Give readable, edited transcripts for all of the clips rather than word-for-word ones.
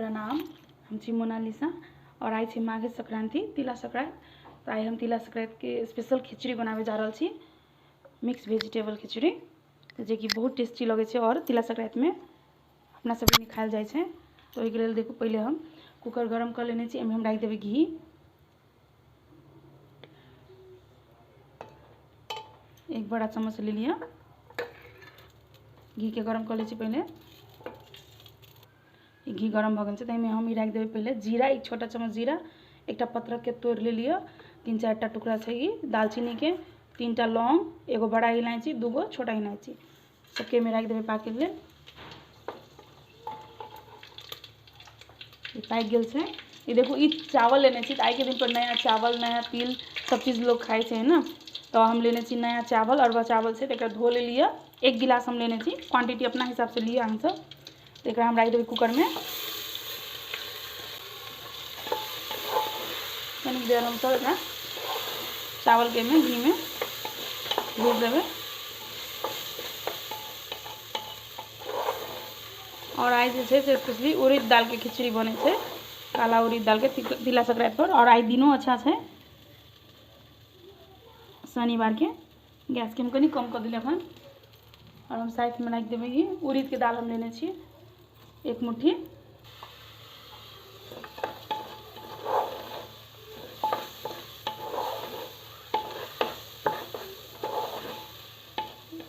प्रणाम, हम छी मोनालिसा और आइ छी माघ संक्रांति तिला संक्रांति। तो आइ हम तिला संक्रांति के स्पेशल खिचड़ी बनावे जा रहल छी, मिक्स वेजिटेबल खिचड़ी, जे कि बहुत टेस्टी लगै छै और तिला संक्रांति में अपना सब एने खायल जाइ छै। तो ओहिके लेल देखू पहिले हम कुकर गरम कर लेने छी, एहिमे हम राखि देबै घी। एक बड़ा चम्मच ले लिअ, घी के गरम कर लै छी पहिले। घी गरम भऽ गेल छै तऽ एहिमे हम ई राखि देबै पहिले जीरा, एक छोटा चम्मच जीरा, एकटा पत्रकके तोड़ि लेलियै, 3-4 टा टुकड़ा छै ई दालचीनीके, 3 टा लौंग, एगो बड़ा इलायची, 2 गो छोटा इलायची, सबके एहिमे राखि देबै पाकै लेल। ई पाकि गेल छै। ई देखू ई चावल लेने छी, तऽ आइके दिन पर नया चावल नया तिल सब चीज लोग खाइ छै ने, तऽ हम लेने छी नया चावल, अरवा चावल छै, तऽ एकरा धो लेलियै। 1 गिलास हम लेने छी, क्वान्टिटी अपना हिसाबसँ लिअ अहाँसब। तऽ एकरा हम राखि देबै कुकरमे, कनिक देर हमसब एकरा चावलके एहिमे घीमे भूजि देबै। और आइ जे छै से स्पेशली उड़ीद दालके खिचड़ी बनै छै, काला उड़ीद दालके तिला संक्रांति पर। और आइ दिनो अच्छा छै, शनिवारके। गैसके हम कनि कम कऽ देलियै अखन। और हम साइडमे राखि देबै ई उड़ीदके दालि हम लेने छी 1 मुट्ठी।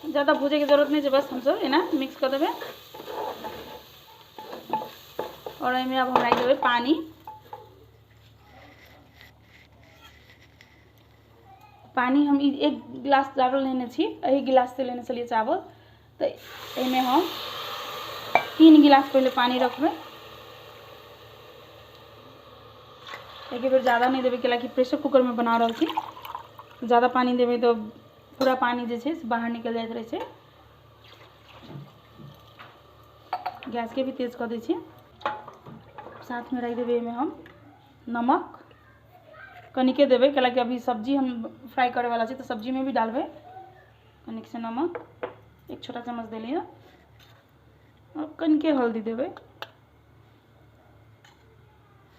ज़्यादा भूजैके जरूरत नहीं छै, बस हमसब एना मिक्स कऽ देबै। और एहिमे आब हम राखि देबै पानी। पानी हम 1 गिलास चावल लेने छी, एहि गिलास से लेने छलियै चावल, तऽ एहिमे हम 3 गिलास पहिले पानी रखबै। एक बेर ज़्यादा नहीं देबै, कैलाकि प्रेशर कुकर में बना रहल छी, ज़्यादा पानी देबै तऽ पूरा पानी जे छै से बाहर निकलि जाइत रहै छै। गैस के भी तेज कऽ दै छी। साथमे राखि देबै एहिमे हम नमक, कनिके देबै, कैलाकि अभी सब्जी हम फ्राई करे वाला छी तऽ सब्जीमे भी डालबै कनिक से नमक, 1 छोटा चम्मच देलियै। और कनिके हल्दी देबै,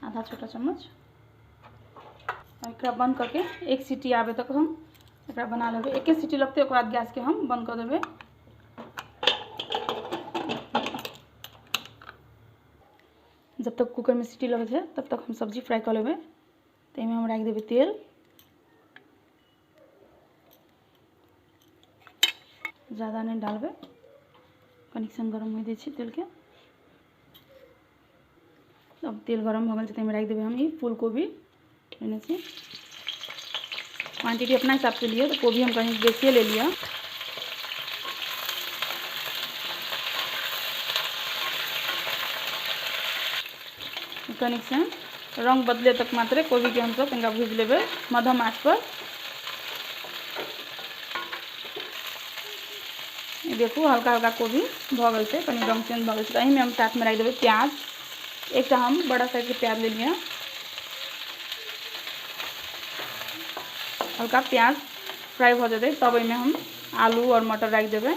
आधा छोटा चम्मच। और एकरा बंद करके 1 सीटी आबे तक हम एकरा बना लेबै। एके सीटी लगतै, ओकर बाद गैस के हम बंद कऽ देबै। जब तक कुकर में सीटी लगै छै तब तक हम सब्जी फ्राई कऽ लेबै। तऽ एहिमे हम राखि देबै तेल, ज़्यादा नहीं डालबै, कनिक सन गरम होइ दै छी तेलके। अब तेल गरम भऽ गेल छै तऽ एहिमे राखि देबै हम ई फूल कोबी लेने छी। क्वान्टिटी अपना हिसाबसँ लिअ, तऽ कोबी हम कनि बेसिए ले लिअ। कनिक सन रंग बदले तक मात्रे कोबी के हमसब कनिका भूजि लेबै मध्यम आँच पर। देखू हल्का हल्का कोबी भऽ गेल छै, कनि रंग चेंज भऽ गेल छै। तऽ एहिमे हम साथमे राखि देबै प्याज, एकटा हम बड़ा साइजके प्याज लेलियै। हल्का प्याज फ्राई भऽ जेतै तब एहिमे हम आलू और मटर राखि देबै।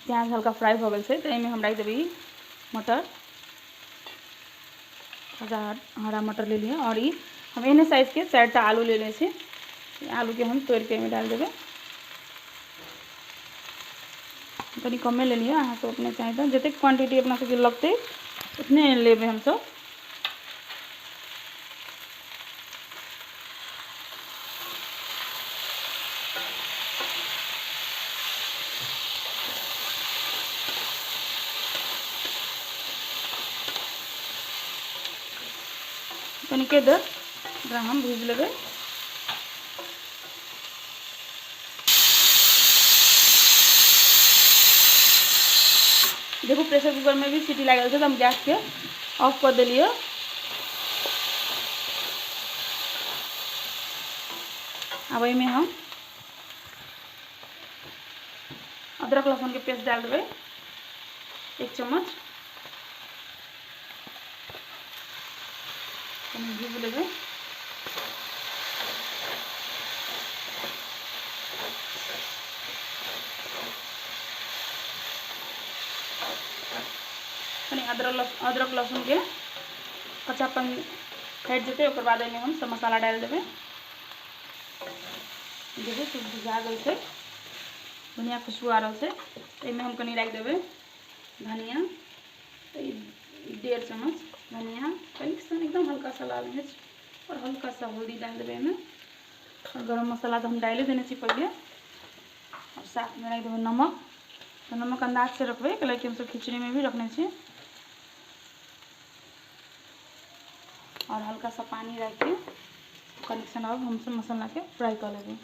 प्याज हल्का फ्राई भऽ गेल छै तऽ एहिमे हम राखि देबै मटर, ताजा हरा मटर लेलियै। और ई हम एहने साइजके 4 टा आलू लेने छी, आलूके हम तोड़िके एहिमे डालि देबै। कनि कमे लेलियै, अहाँ सब अपने चाही तऽ जतेक क्वान्टिटी अपना सबके लगतै उतने लेबै हमसब। कनिके देर एकरा हम भूजि लेबै। देखू प्रेशर कुकर में भी सीटी लागल छै तऽ हम गैस के ऑफ कऽ देलियै। आब एहिमे हम अदरक लहसुन के पेस्ट डाल देबै 1 चम्मच, कनि भूजि लेबै। अदरक लहसुन के कच्चापन हटि जेतै, ओकर बाद एहिमे हम सब मसाला डालि देबै। देखू सब भुजा गेल छै, बढ़िआँ खुशबू आ रहल छै। एहिमे हम कनि राखि देबै धनिया, 1.5 चम्मच धनिया, कनिक सन एकदम हल्का सा लाल मिर्च और हल्का सा हल्दी डालि देबै एहिमे। और गरम मसाला तऽ हम डालि देने छी पहिले। और साथमे राखि देबै नमक, तऽ नमक अन्दाज से रखबै, कैलाकि हमसब खिचड़ीमे भी रखने छी। और हल्का सा पानी राखिके कनिक सन अब हमसब मसालाके फ्राई कऽ लेबै।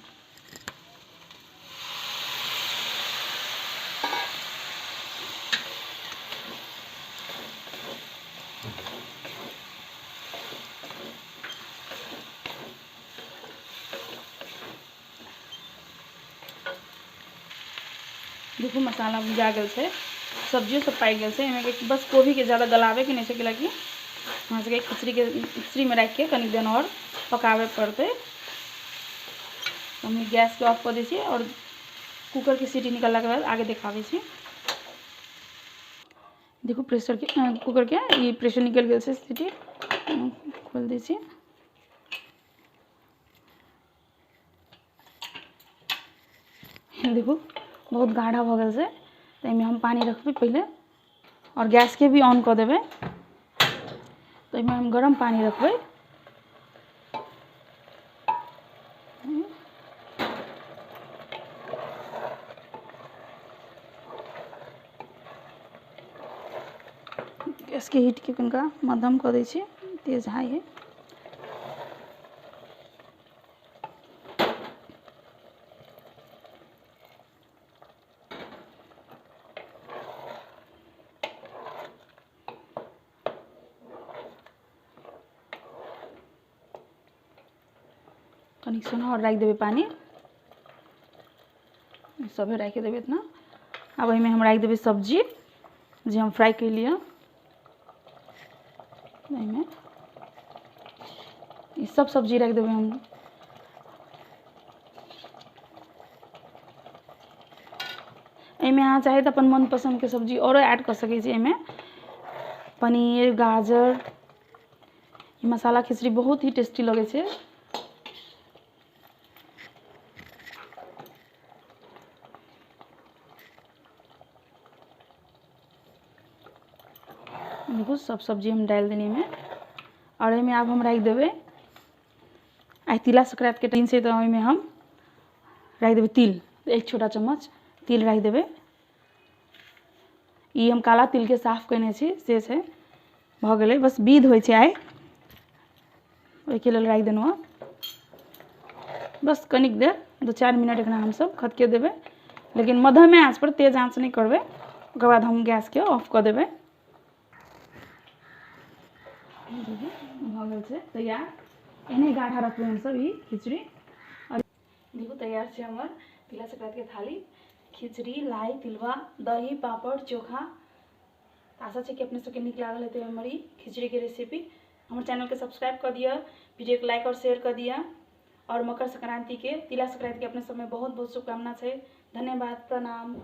देखू मसाला भुजा गेल छै, सब्जियो सब पाकि गेल छै। एहिमे बस कोबीके ज्यादा गलाबैके नहि छै, कैलाकि हमरा सबके खिचड़ीमे राखिके कनि देर आओर पकाबै पड़तै। हम गैसके ऑफ कऽ दै छियै आओर कूकरके सीटी निकललाके बाद आगे देखाबै छी। देखू प्रेशरके कूकरके ई प्रेशर निकलि गेल छै, सीटी खोलि दै छी। देखू बहुत गाढ़ा भऽ गेल छै, तऽ एहिमे हम पानि रखबै पहिले और गैसके भी ऑन कऽ देबै। तऽ एहिमे हम गरम पानि रखबै। गैसके हीटके कनिका मध्यम कऽ दै छी, तेज हाई है। कनिक सन आओर राखि देबै पानि, सभे राखि देबै इतना। आब एहिमे हम राखि देबै सब्जी जे हम फ्राई केलियै एहिमे, ई सब सब्जी राखि देबै हम। एहिमे अहाँ चाहे तऽ अपन मनपसन्दके सब्जी आओरो ऐड कऽ सकै छी। एहिमे पनीर, गाजर, ई मसाला खिचड़ी बहुत ही टेस्टी लगै छै। देखू सब सब्जी हम डालि देलियै एहिमे। आओर एहिमे आब हम राखि देबै, आइ तिला संक्रान्तिके दिन छै, तऽ ओहिमे हम राखि देबै तिल, 1 छोटा चम्मच तिल राखि देबै। ई हम काला तिलके साफ कयने छी, से छै भऽ गेलै, बस विध होइ छै आइ, ओहिके लेल राखि देलहुँ हँ। बस कनिक देर 2-4 मिनट एकरा हमसब खदके देबै, लेकिन मध्यमे आँच पर, तेज आँच नहि करबै। ओकर बाद हम गैसके ऑफ कऽ देबै। भऽ गेल छै तैयार। एहने गाढ़ा रखबै हमसब ई खिचड़ी। और देखू तैयार छै हमर तिला संक्रान्तिके थाली, खिचड़ी, लाई, तिलवा, दही, पापड़, चोखा। आशा छै कि अपने सबके नीक लागल हेतै हमर ई खिचड़ीके रेसिपी। हमर चैनलके सब्सक्राइब कऽ दिअ, वीडियोके लाइक और शेयर कऽ दिअ। और मकर संक्रांति के, तिला संक्रांति के अपने सबमे बहुत बहुत शुभकामना छै। धन्यवाद, प्रणाम।